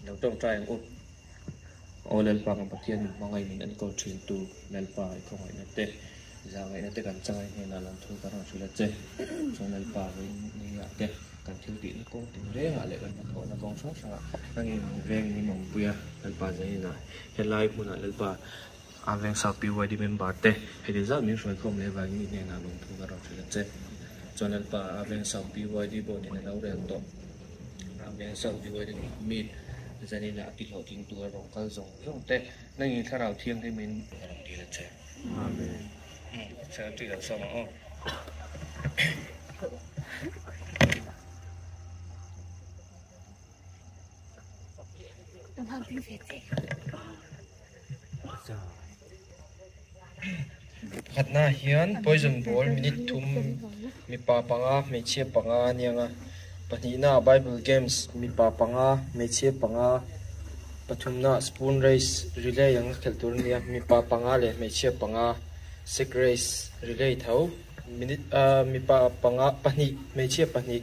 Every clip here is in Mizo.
Lo tawngtai ang u. Aw Lalpa kan Pathian min hmangaih min enkawl thin tu Lalpa i khawngaihna te, zahngaihna te kan changai hnenah lawmthu kan rawn hrilh a che. Chuan Lalpa vawiin te kan thil tihna kawng tin rengah leh kan hnathawhna kawng hrang hrangah nangin min veng in min awmpui a Lalpa zaninah helai hmunah Lalpa a vengsa PYD member te heti zat min hruaikhawm leh vangin i hnenah lawmthu kan rawn hrilh a che. Chuan Lalpa a vengsa PYD board in a lo rel tawh. A vengsa PYD meet zaninah a tihlawhtling tur a rawn kal zawng zawng te nangin thlarau thianghlimin a rawn dil a che. Amen. Secretary lo sawm ang aw. Pakhatna hian poison ball minute thum mipa panga hmeichhia panga a niang a, pahnihna bible games mipa panga hmeichhia panga pathumna spoon race relay ang a khelh tur a nia mipa panga leh hmeichhia panga sack race relay tho minute ah mipa panga pahnih hmeichhia pahnih.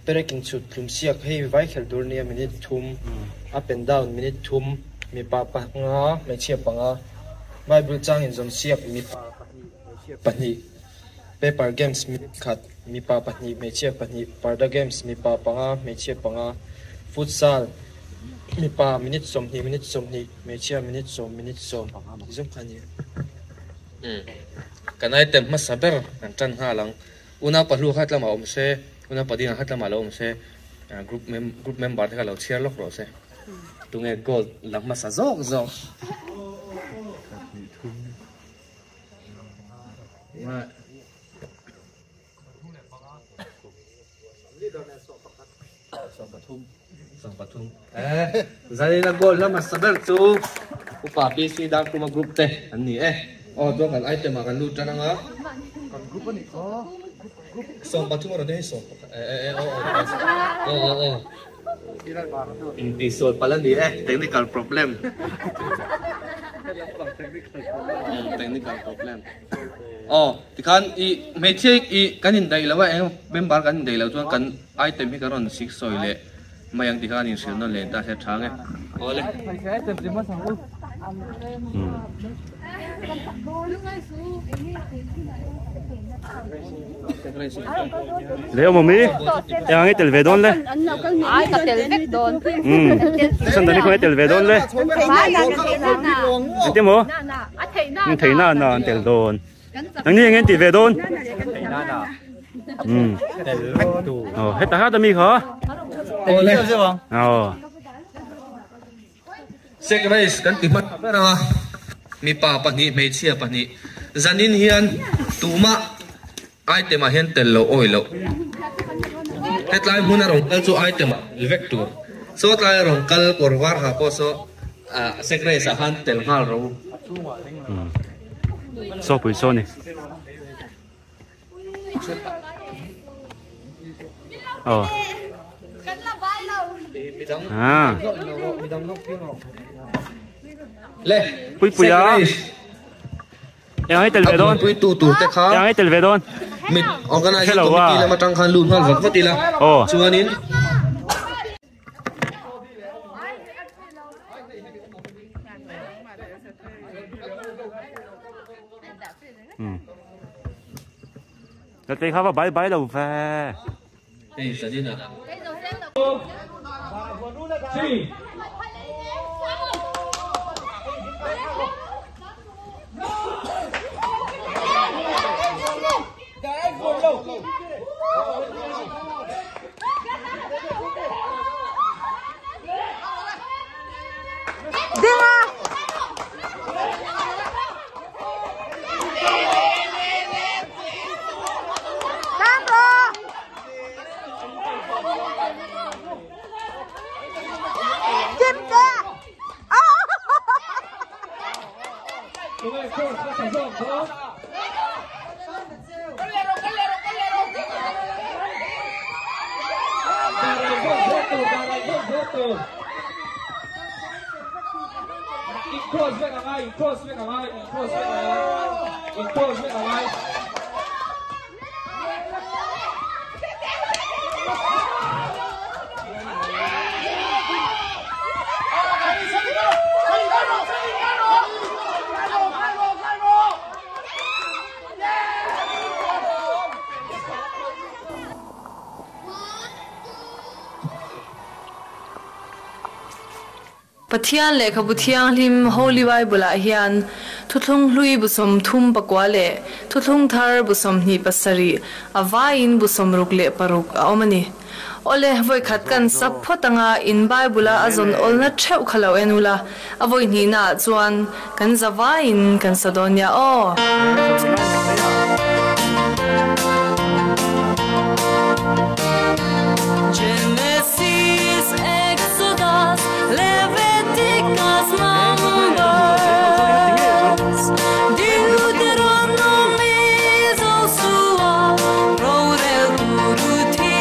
Perek inchhut tlum siak hei vai khelh tur nia minute thum up and down minute thum mipa panga hmeichhia panga bible chang inzawm siak mipa pahnih hmeichhia pahnih paper games minute khat mipa pahnih hmeichhia pahnih parda games mipa panga hmeichhia panga futsal mipa minute sawmhnih minute sawmhnih hmeichhia minute sawm minute sawm tih zawng kha a ni. Kan item hmasa ber kan tan nghal ang. Unau pahlu kha tlama awm se, unau padinga kha tlama lo awm se, group mem group member te kha lo chhiar lawk rawh se. Tunge gold la hmasa zawk zawk. Eh, Zarina gold la hmasa ber chu upa PC Darkhuma group te an ni e. Aw chuan kan item ah kan lut tan anga. Kan group a nih kha. 13 a rawn hei 11 eh eh aw aw aw aw. Intihsual palh a ni e, technical problem. Technical problem. Aw tikhan i hmeichhia i kan indaih lo a eng member kan indaih lo chuan kan item hi kan rawn sik sawi leh mai ang tikhan inhrilh nawn leh ta se tha nge. Awle. Le awm awm i eng ang i tel ve dawn le Ai ka tel vek dawn. Um san dani khaw i tel ve dawn le engtin maw A theihna na an tel dawn nangni eng nge an tih ve dawn um aw heta hat ami kha Awle. Aw. Sek race kan ti hmasa ber ang a, mipa pahnih hmeichhia pahnih zanin hian tumah item ah hian tel loh awi loh. Hetlai hmun a rawn kal chu item ah tel vek tur. Saw tlai a rawn kal kawr var ha pawh saw sek race ah khan tel nghal ro. Saw pui saw ni. Aw. Ah. Le. Pui pui a. Eng ai tel ve dawn. Pui tu tur te kha. Eng ai tel ve dawn. Mit organizing committee lama tang khan lut nghal vat vat ila. Aw. Chuanin Latei kha va bai bai lo ve. Hei Sadina. Pathian Lehkhabu Thianghlim, Holy Bible, ah hian Thuthlung Hlui bu 34 leh Thuthlung Thar bu 27, a vaiin bu 66 a awm a ni. Awle, vawi khat kan sap phawt anga in Bible-a a zawn awlna theuh kha lo en ula, a vawi hnihna ah chuan kan za vaiin kan sa dawn nia aw. Genesis, Exodus, Leviticus, Numbers, Deuteronomy, Joshua, Rorel Turuthi,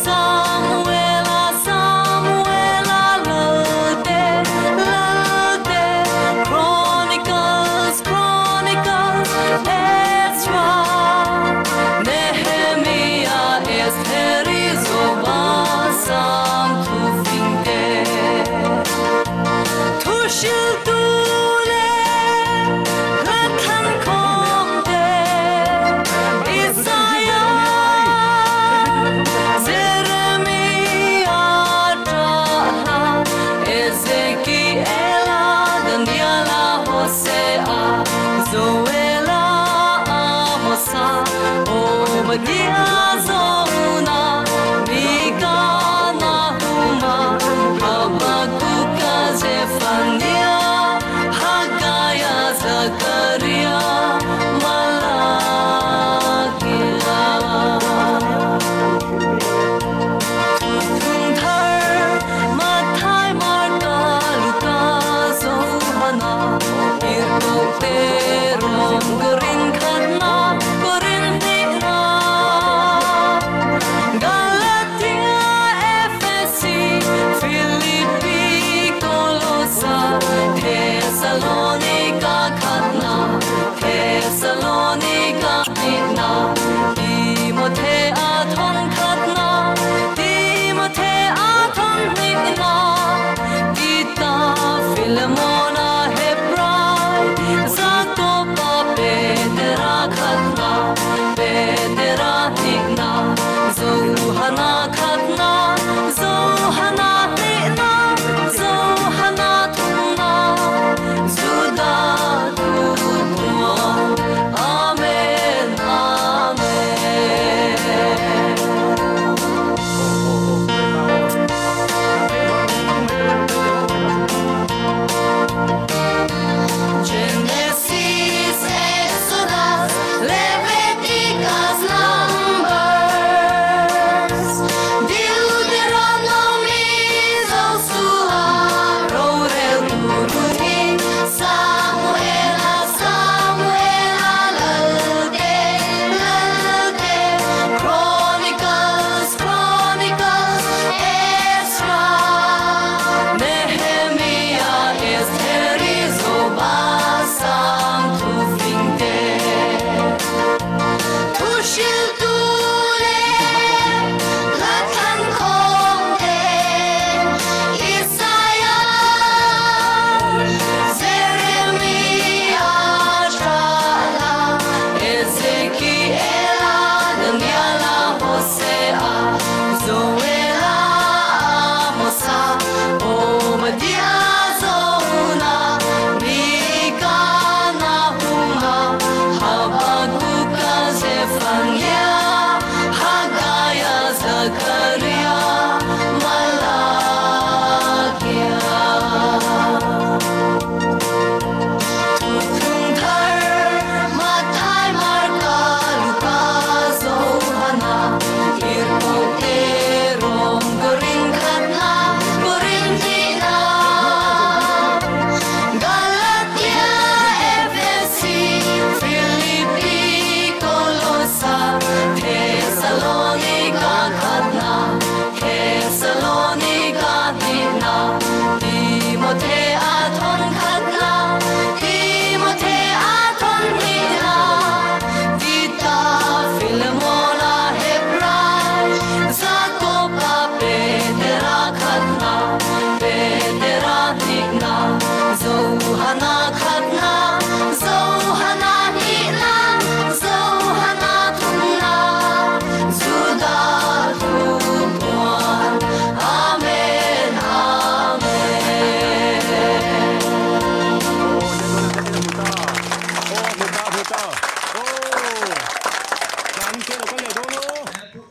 Samuela, Samuela, Lalte, Lalte, Chronicles, Chronicles, Ezra.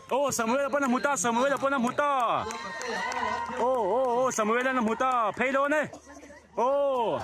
Aw Samuel-a pawn a hmu ta Samuel-a pawn a hmu ta aw aw aw Samuel-a'n a hmu ta phei dawn e aw.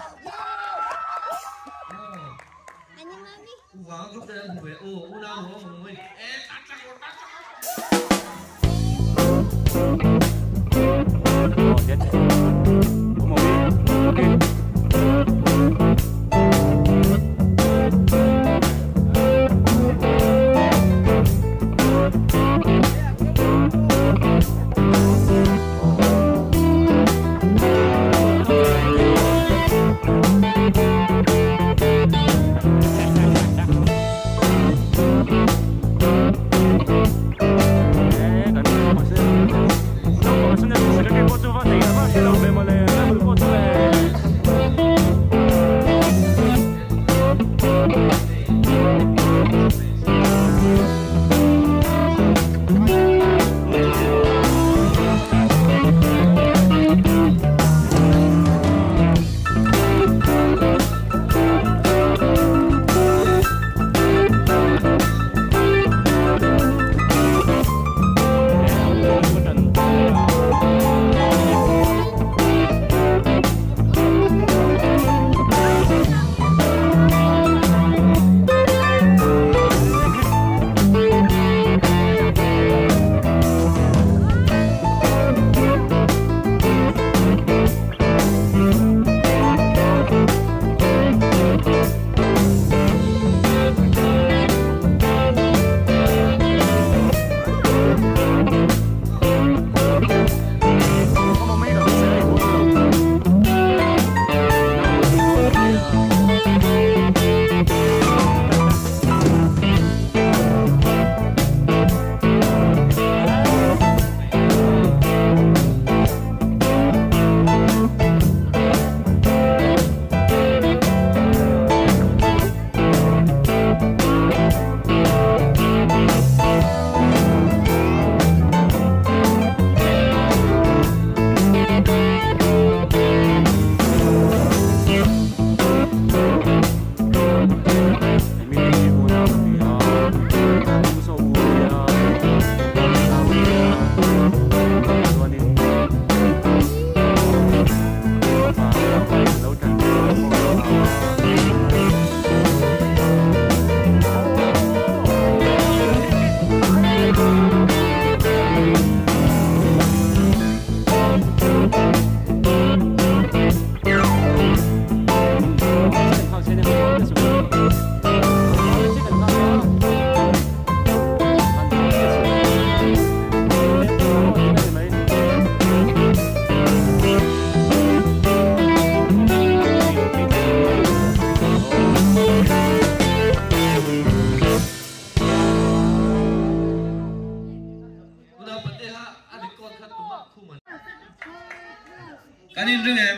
Kan inring em?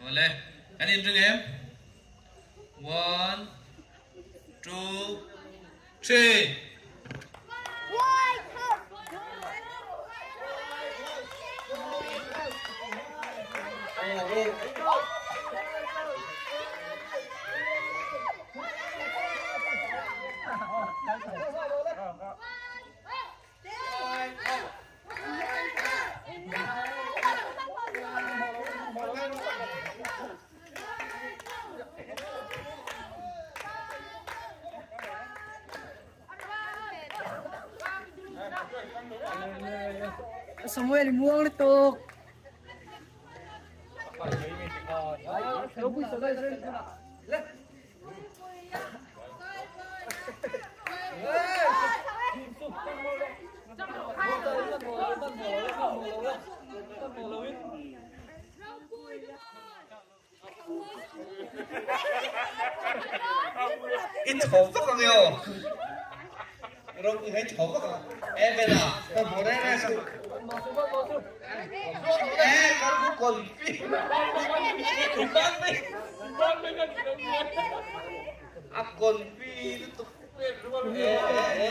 Awle, kan inring em? One, two, three. Samuel muang lutuk. I tho vak ang eo. Rom i hei tho vak ang. E bela. Ka bore re su. E kan ku kon pi. Ban mi. A kon pi lutuk. E e e.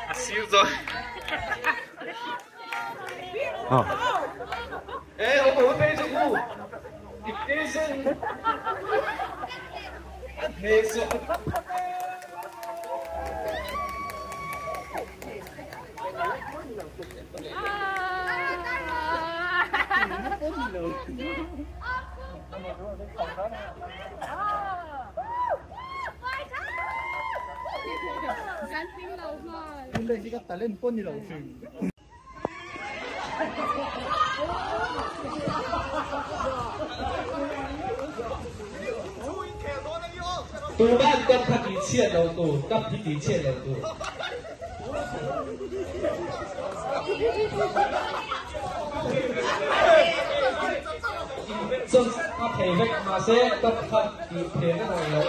A siu rồi. Ê, ông bảo phê cho ngu. Tuman cup kha tih chhiat lo tur, cup hi tih chhiat lo tur. Chuan a thei vek mahse cup kha tih pheh vek ang lo.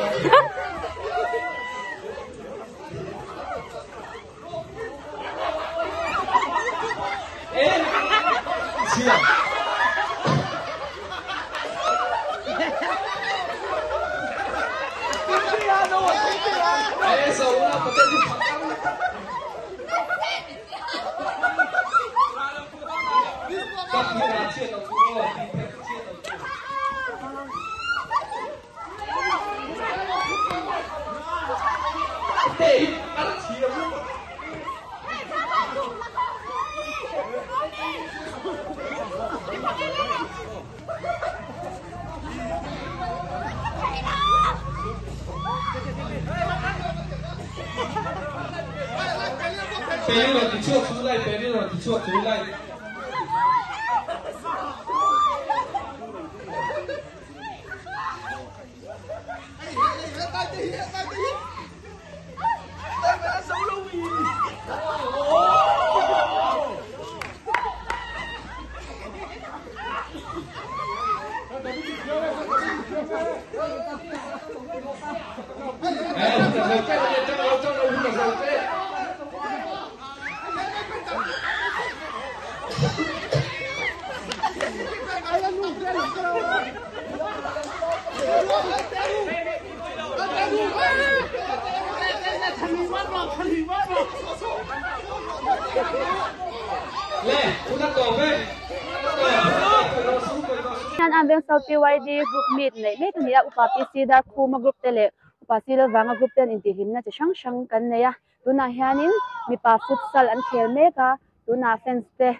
Hian an veng South PYD group meet neih mek a ni a, upa PC Darkhuma group te leh upa Silalvanga group te an intihhlimna chi hrang hrang kan nei a, tunah hianin mipa futsal an khel mek a, tunah fans te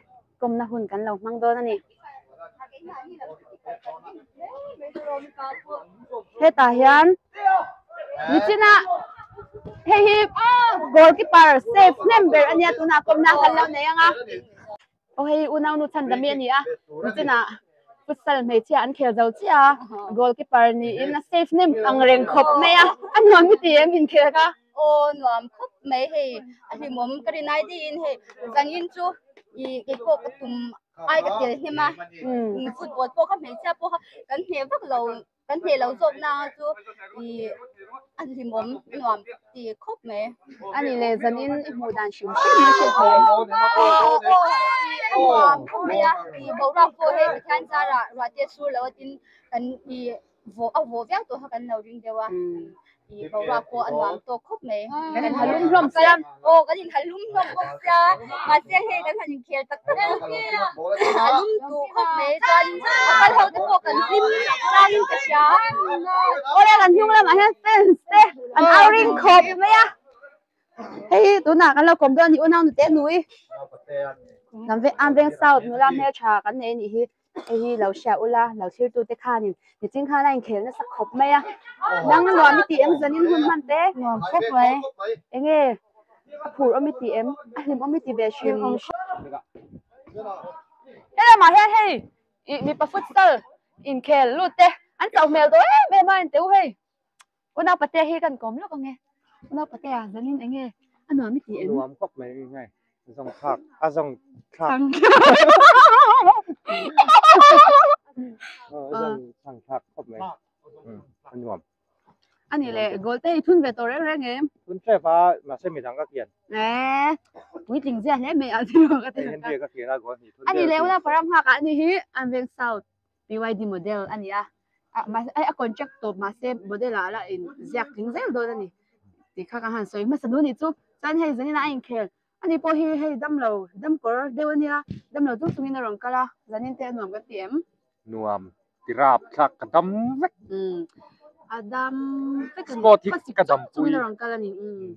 kawmna hun kan lo hmang dawn a ni. Hetah hian nichina hei hi goalkeeper save hnem ber a nia tunah kawmna kan lo nei ang a aw hei unaunu chhandami a ni a nichina futsal hmeichhia an khel zo chiah a goalkeeper niin a save hnem ang reng khawp mai a a nuam hi ti em inkhel kha. Aw nuam khawp mai hei a hlimawm ka rin ai deihin hei zanin chu ih keipawh ka tum ai ka tel hnem a football pawh kha hmeichhia pawh kha kan hneh vak lo kan hneh lo zawk na chu ih a hlimawm nuam ti khawp mai. A ni le zanin i hmuh dan hrim hrim in hriat theih ang. Aw aw ih a nuam khawp mai a ih boruak pawh hei Pathian zarah ruah te sur lo atin kan ih vawh a vawh viau tawh kha kan lo ring deuh a ih boruak pawh a nuam tawk khawp mai kan in halum hlawm sia aw kan in halum hlawm bawk sia mahse hei kan han inkhel tak tak a lum duh khawp mai chuan a kal ho te pawh kan hlim tlang in ka hria awle kan hnung lamah hian fans te an au ring khawp mai a hei hi tunah kan lo kawm dawn a ni unau nute nui an veng south nula hmeltha kan nei a nih hi. Hei hi lo hria ula, lo thirtu te khanin nichin khan a inkhel nasa khawp mai a. Nang nuam i tih em zanin hun hman te? Nuam khawp mai. Enge a phur awm i tih em? A hlim awm i ti ve hrim. Helamah hian hei ih mipa futsal inkhel lut te an chauh hmel tawh em em a inteu hei. Unau Patea hi kan kawm lawk ange. Unau Patea zanin enge a nuam i ti em? Nuam khawp mai hei zawng thlak a zawng thlak a zawng thlang thlak khawp mai a nuam. Ani le goal te hi thun ve tawh reng reng em? Thun hrep a mahse midang ka kian. Eee puitling zia hle mai a tilo ka ti. Henry ka kian a goal hnih thun. Ani le unau Param nghak ah ani hi an veng south. BYD model a ni a, a a contract tawp mahse model ah la in ziak tling zel dawn a ni tih kha ka han sawi hmasa duh a nih chu chuan hei zanin a inkhel ani pawh hi hei damlo dam kawr deuh a nia damlo chung chungin a rawn kal a zanin te a nuam kan ti em? Nuam ti rap thlak ka dam vek. Umm. A dam vek a ni. Squad hi Khawsik ka chauh dam chungin pui. a rawn kal a ni. Umm.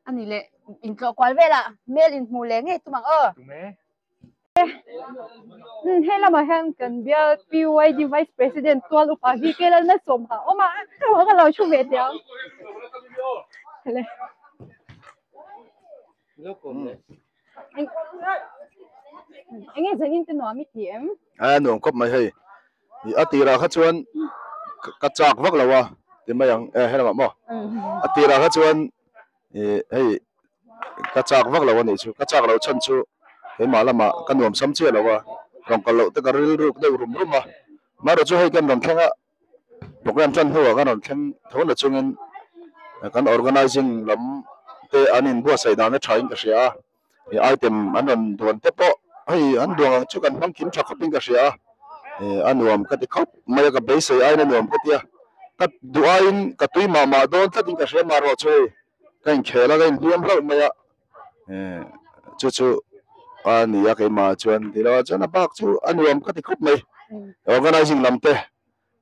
A ni leh intlawh kual velah hmel inhmuh leh ngei tum ang aw. Tume. Umm he lamah hian kan bial PYD Vice President tual upa VK Lalna sawm ha awm a, ka lo thu ve teh ang. Le. Enge zanin te nuam i ti em? A nuam khawp mai hei. A tirah kha chuan ka chak vak lo a ti mai ang e helamah maw. A tirah kha chuan hei ka chak vak lo a nih chu. Ka chak loh chhan chu keimah lamah ka nuam sam chiah lo a, rawn kal loh te ka rilruk deuh rum rum a. Amaherawhchu chu hei kan rawn thleng a, Program tan hnuah kan rawn thleng tho na chungin kan organizing lam te an inbuatsaih dan a tha in ka hria a, ih item an rawn duan te pawh hei an duang ang chu kan hmang kim tha khawp in ka hria a, ih a nuam ka ti khawp mai a ka beisei aiin a nuam ka ti a, ka duh aiin ka tui mah mah dawn tlat in ka hria marawh chu hei ka inkhel a ka inhliam hlauh mai a, ih chu chu a ni a keimah chuan ti lo a chuan a bak chu a nuam ka ti khawp mai organizing lam te.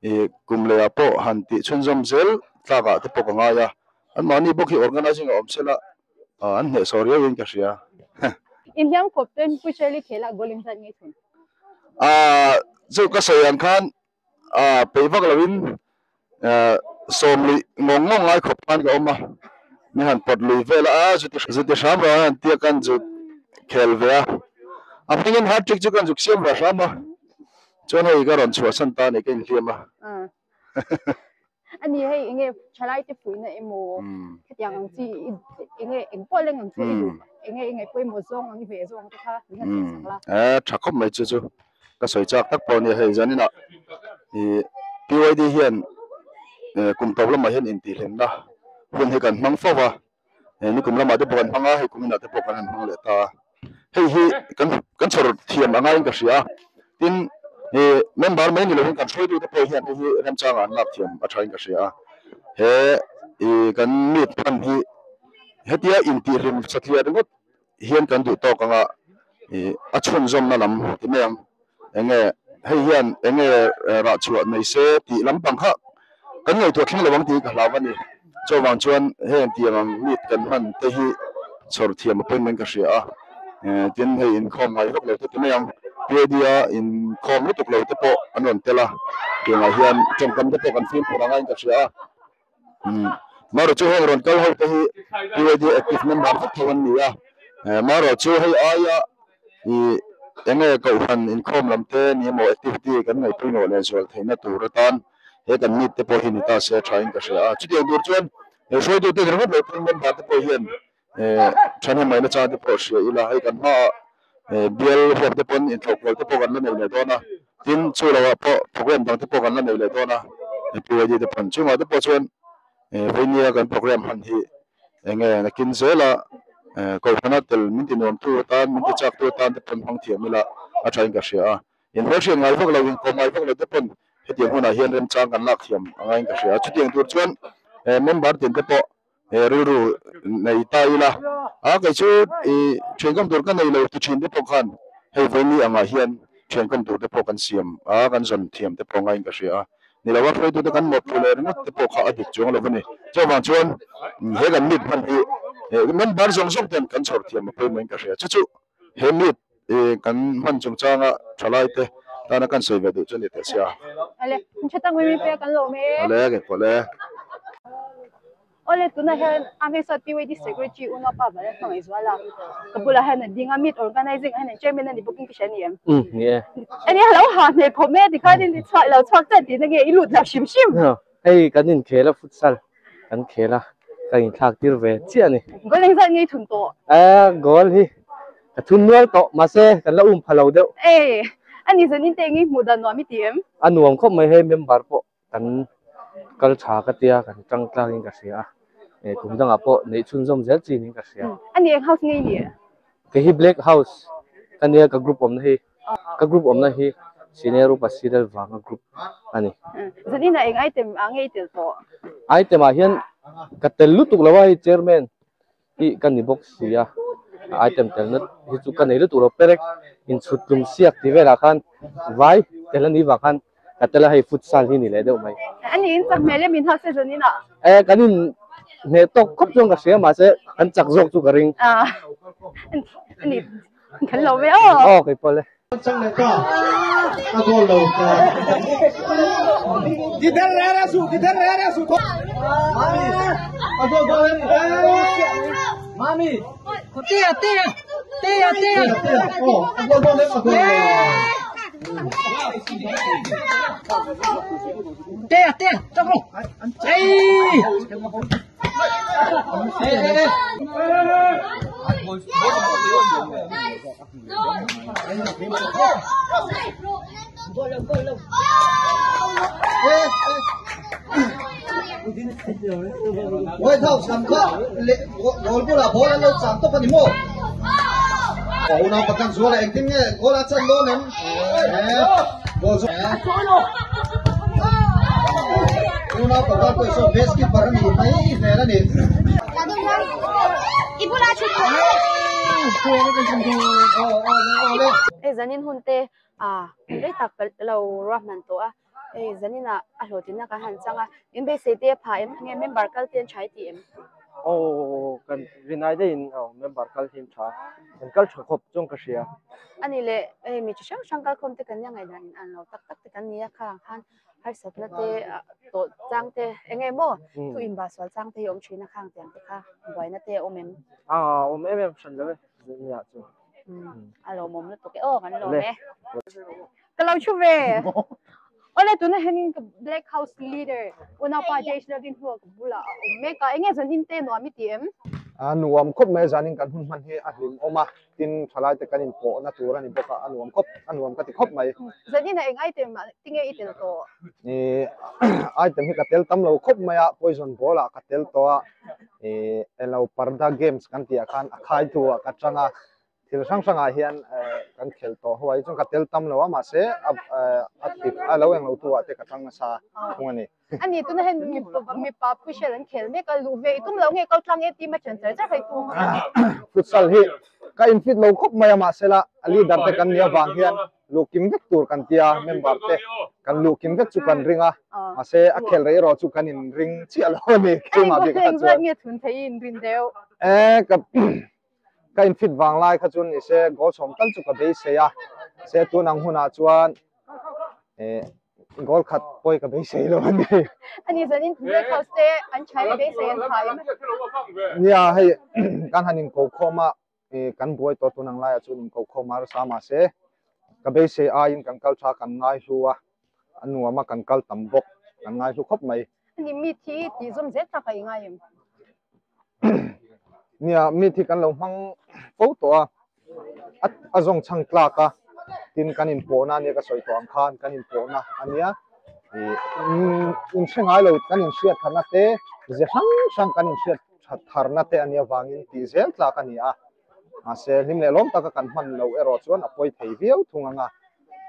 Ih kum leh ah pawh han tih chhunzawm zel tlak ah te pawh ka ngai a, an mahni bawk hi organizing a awm sela an hnehsawh riau in ka hria. Inhliam khawp ten Pu Shirley khel ah goal in zat ngei thun. Ah chu ka sawi ang khan ah peih vak lo in sawm luih ngawng ngawng ngai khawp khan ka awm a, mi han pawt lui vel a zuti zuti hram rawh an han tia kan zut khel ve a, a hming in hat trick chu kan zuk siam ve hram a. Chuan hei ka rawn chhuahsan ta ni ka inhliam a. A ni hei enge thalai te fuihna emaw khatiang ang chi enge eng pawh leng ang chu i duh enge i ngaih pawimawh zawng ang i ve zawng te kha min han hriatsak la. E tha khawp mai chu chu ka sawi chak tak pawh a nia hei zaninah i PYD hian kum tawp lamah hian intihhlimna hun hi kan hmang fo va. He nikum lamah te pawh kan hmang a, hei kum inah te pawh kan han hmang leh ta a. Hei hi kan kan chhawr thiam a ngaiin ka hria a, tin he member mai ni lovin kan hruaitute pawh hian hei hi remchangah an lak thiam a thain ka hria a. He ih kan meet hman hi hetia intihhlim satliah ringawt hian kan duh tawk anga ih a chhunzawmna lam ti mai ang. Enge hei hian enge rah chhuah nei se tih lampang kha kan ngaihtuah thleng lo ang tih hi ka hlau a ni. Chuvang chuan heng tiang ang meet kan hman te hi chhawr thiam appointment ka hria a, tin hei inkhawm ngai vak lo te ti mai ang. PAD a inkhawm lutuk lo te pawh an rawn tel a, tiangah hian tawngkam te pawh kan fimkhur anga in ka hria a. Marawh chu heng rawn kal ho te hi PYD active member vek tho an ni a, marawh chu hei aia ih eng nge kohhran inkhawm lam te ni emaw activity kan ngaihpawimawh leh zual theihna tur atan he kan meet te pawh hi ni ta se tha in ka hria a, chutiang tur chuan he hruaitute ringawt lo pawhin member te pawh hian thahnemngaihna chang te pawh hria ila hei kan hmaah bial huap te pawn inthlawhkual te pawh kan la nei leh dawn a. Tin, chu loah pawh program dang te pawh kan la nei leh dawn a, PYD te pawn. Chungah te pawh chuan Vainia kan program hman hi eng nge nakin zela Kohhrana tel min ti nuamtu atan, min ti chaktu atan te pawn hmang thiam ila a thain ka hria a. Inhmelhriat ngai vak lo, inkawm ngai vak lo te pawn hetiang hunah hian remchang kan lak thiam a ngaiin ka hria a. Chutiang tur chuan member tin te pawh rilru nei ta ila a kei chu ih thiankawm tur ka nei lo ti thin te pawh khan hei vaini angah hian thiankawm tur te pawh kan siam a kan zawn thiam te pawh ngaiin ka hria a ni lo a hruaitu te kan mawhphu leh ringawt te pawh kha a dik chuang lo a ni chuvang chuan he kan meet hman hi member zawng zawng ten kan chhawr thiam a pawimawhin ka hria chu chu he meet ih kan hman chungchanga thalai te tana kan sawi ve duh chu a ni teh sia. Ale, tha tak mai mai kan lawm e. Ale, ke pawh le. Awle, tunah hian Amhesa PYD Secretary Unapa Bharat hmangaih zual a, ka bulah hian a ding a, meet organizing ah hian chairman a ni bawkin ka hria a ni em? Umm, ni e. Ania, lo ha hmel khawp mai a tikhan i chhuah lo chhuak chiah tihna nge i lut lo hrim hrim? Hei kan inkhel a futsal kan khel a, ka inthlak tir ve chiah a ni. Goal engzat nge i thun tawh? Goal hi ka thun nual tawh mahse kan la um pha lo deuh. E, a ni zanin te eng i hmuh dan nuam i ti em? A nuam khawp mai hei member pawh kan kal tha ka tia kan tang tlang in ka hria a, e kum dangah pawh neih chhunzawm zel chin in ka hria. A ni eng house nge i nih? Kei hi Black House ka nia ka group awmna hi ka group awmna hi Senior Upa Serial vanga group a ni. Zanin ah eng item ah nge i tel tawh? Item ah hian ka tel lutuk lo a hei chairman hi ka ni bawk si a, item telna hi chu ka nei lutuk lo perek inchhut tlum siak tih velah khan vai tel a nih vang khan. Ka tel a hei futsal hi ni leh deuh mai. Ani in chak hmel em in house season in ah? Eh kan in hneh tawk khawp chuan ka hria mahse kan chak zawk chu ka ring. Ah ani kan lo ve aw. Aw kei pawh le. Chang leh ta a goal lo ta. Gidar re re su gidar re re su. Mami a goal goal Mami. Tia tia tia tia. Oh a goal goal a goal. Tia tia chak ro. Ei. White House lam kha goal bulah ball an lo chang tawp a ni maw? Unau pakhat zuala engtin nge goal a chan dawn em? Goal chu Unau pakhat pawh saw best keeper a nih mai hmel a ni. Hei zanin hun te ah rei tak ka lo ruahman tawh a hei zanin ah a hlawhtlinna kan han chang a in beisei te a phah em nge member kal te an tha i tih em? Aw kan rinai daihin aw member kal hi an tha an kal tha khawp chuan ka hria. Ani leh hei mi chi hrang hrang kalkhawm te kan nia ngaihdan in an lo tak tak te kan ni a khang khan harsatna te tawh chang te eng nge maw thu inbah sual chang te hi awm thin a khang tiang te kha buaina te a awm em? Aa awm em em hran lo e zaniah chu. A lawmawm lutuk e aw kan lawm e. Ka lo thu ve. Awle tuna hianin ka Black House leader unaupa Jay Sheldon hnua ka bulah a awm mek a eng nge zanin te nuam i ti em? A nuam khawp mai zanin kan hun hman hi a hlim awm a. Tin, thalaite kan inpawhna tur a ni bawk a, a nuam khawp, a nuam ka ti khawp mai. Zanin a eng item ah tinge i tel tawh? Ih, item hi ka tel tam lo khawp mai a, poison ball ah ka tel tawh a, ih, elo parda games kan tih ah khan a khai thu ah ka chang a, thil hrang hrang ah hian kan khel tawh ho a, hi chuan ka tel tam lo a, mahse a tip a lo englo tu ah te ka chang nasa thung a ni. Ani tuna hian mipa pushel an khel mek a, luh ve i tum lo nge kal tlang e team a chen char char hei tum. Futsal hi ka in fit lo khawp mai a mahsela a leader te kan nih avang hian luh kim vek tur kan tia member te kan luh kim vek chu kan ring a mahse a khel rei erawh chu kan in ring chiah lo a ni keimah bik kha chuan. Nge thun thei i in rin deuh. E ka ka in fit vang lai kha chuan nise goal sawm tal chu ka beisei a se tun ang hunah chuan e goal khat pawi ka beisei lo a ni. Ani zanin Black House te an chhai beisei an phai em? Nia hei kan han in ko khawm a kan buai tawh tun ang laiah chuan in ko khawm a rsa mahse ka beisei aiin kan kal tha kan ngai hlu a a nuam a kan kal tam bawk kan ngai hlu khawp mai. Ani mi thi tih zawm zel tak a i ngai em? Nia mi thi kan lo hmang fo tawh a a zawng chhang tlak a tin kan inpawhna ania ka sawi tawh ang khan kan inpawhna ania ih inhre ngai lo kan inhriat tharna te ze hrang hrang kan inhriat that tharna te ania vangin tih zel tlak a ni a mahse hlim leh lawm taka kan hman loh erawh chuan a pawi thei viau thung ang a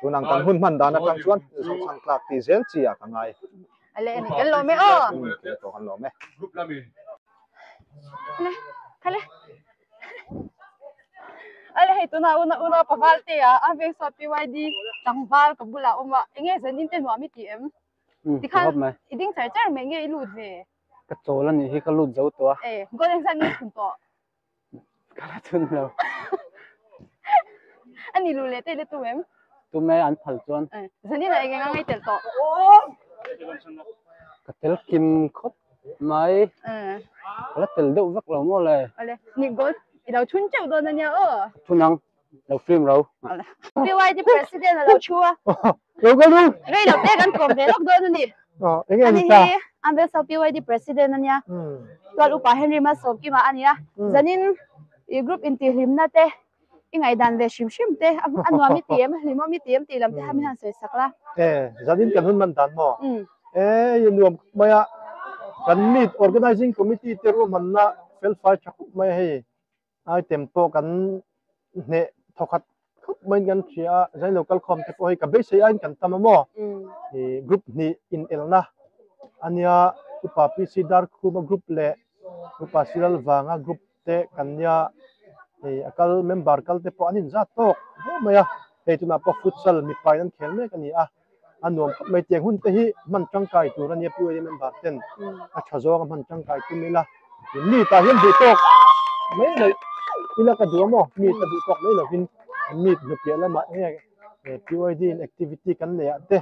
tunang kan hun hman dan atang chuan zawng chhang tlak tih zel chi ah ka ngai. Ale ani kan lawm e aw. Kan lawm e. Ale khale. Ale hei tuna una una paval te a a veng saw PYD tlangval ka bula awm a enge zanin te nuam i ti em? Tikhan i ding char char mai nge i lut ve? Ka chawl a nih hi ka lut zo tawh a. E goal engzat nge thun tawh? Ka la thun lo. Ani lu leh te le tum em? Tum e an phal chuan. Zanin ah eng eng a ngai tel tawh? Ka tel kim khawp mai. Ka la tel deuh vek lo maw le. Awle, ni goal i lo thun teuh dawn ania aw. Thun ang, lo film ro. PYD president a lo thu a. Lo ka lu. Rei lo te kan kawm ve lawk dawn a ni. Eng nge ni ta? Ani hi Ambassador PYD president a nia. Tual upa Henry Malsawmkima a nia. Zanin i group intihhlimna te i ngaihdan ve hrim hrim te a nuam i ti em, hlimawm i ti em tih lam te kha min han sawi sak la. E, zanin kan hun man dan maw? E, i nuam khawp mai a. Kan meet organizing committee te ruahmanna felfai tha khawp mai a hei. Item pawh kan hneh thawkhat khawp maiin kan hria a, zain lo kalkhawm te pawh hei ka beisei aiin kan tam a maw? Ih group hnih inelna a nia upa PC Darkhuma group leh upa Silal vanga group te kan nia hei a kal member kal te pawh an inzat tawk hle mai a, hei tunah pawh futsal mipa in an khel mek a ni a. A nuam khawp mai tiang hun te hi hman tangkai tur ania PYD member ten a tha zawng a hman tangkai tum ila mi tah hian duh tawk mai loh ila ka duh a maw mi ta duh tawk mai lovin meet hnupiah lamah enge PYD in activity kan neih ah te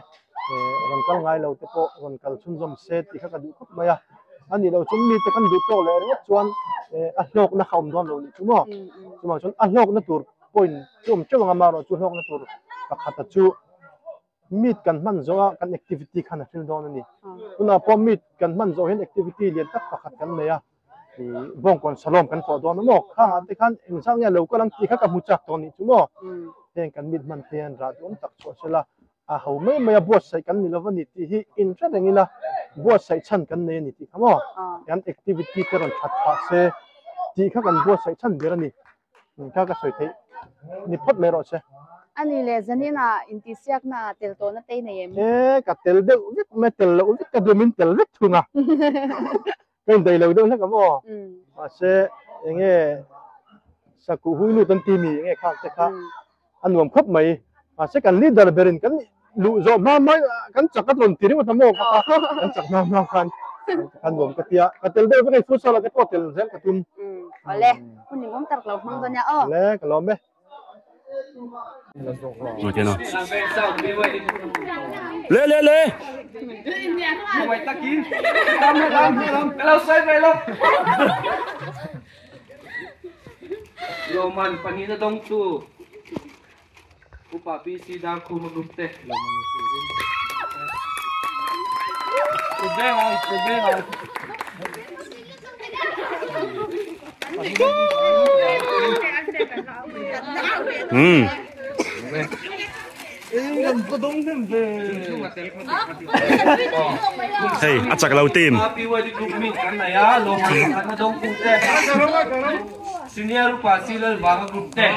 rawn kal ngai lo te pawh rawn kal chhunzawm se tih kha ka duh khawp mai a a nih loh chuan mite kan duh tawk leh ringawt chuan a hlawkna kha awm dawn lo nih chu maw chuvang chuan a hlawkna tur point chu awm teuh ang a amaherawhchu chu hlawkna tur pakhata chu meet kan hman zawh a kan activity khan a hril dawn a ni tunah pawh meet kan hman zawh hian activity lian tak pakhat kan nei a bawngkawn salawm kan tawh dawn a maw khangah te khan engzah nge lo kal ang tih kha ka hmu chak tawh nih chu maw heng kan meet hman te hian rah duhawm tak chhuah sela a ho mai mai a buatsaih kan ni lova ni tih hi inhre reng ila buatsaih chhan kan nei a ni tih kha maw kan activity te rawn that phah se tih kha kan buatsaih chhan ber a ni. Kha ka sawi theih ni phawt mai rawh se. Ani leh Zanina intihsiakna ah tel tawhna te i nei em? E, ka tel deuh vek mai, tel loh vek ka dumin tel vek thung a. Ka indaih lo deuh hlek a maw? Mahse, enge sakuh hui lut an ti mi enge khak te kha a nuam khawp mai. Mahse, kan leader berin kan luh zawh hma hma kan chak a tlawn ti ringawt a maw ka kha kan chak hma hma khan ka nuam ka tia ka tel deuh vek hei futsal ah te pawh tel zel ka tum. Awle, hun lingawm tak lo hmang dawn nia aw. Awle, ka lawm e. Le le le. Loman panina dong tu. Upa PC Darkhuma Group te Hmm. Hei, a chak lo team. Senior Upa C Lalvanga Group te.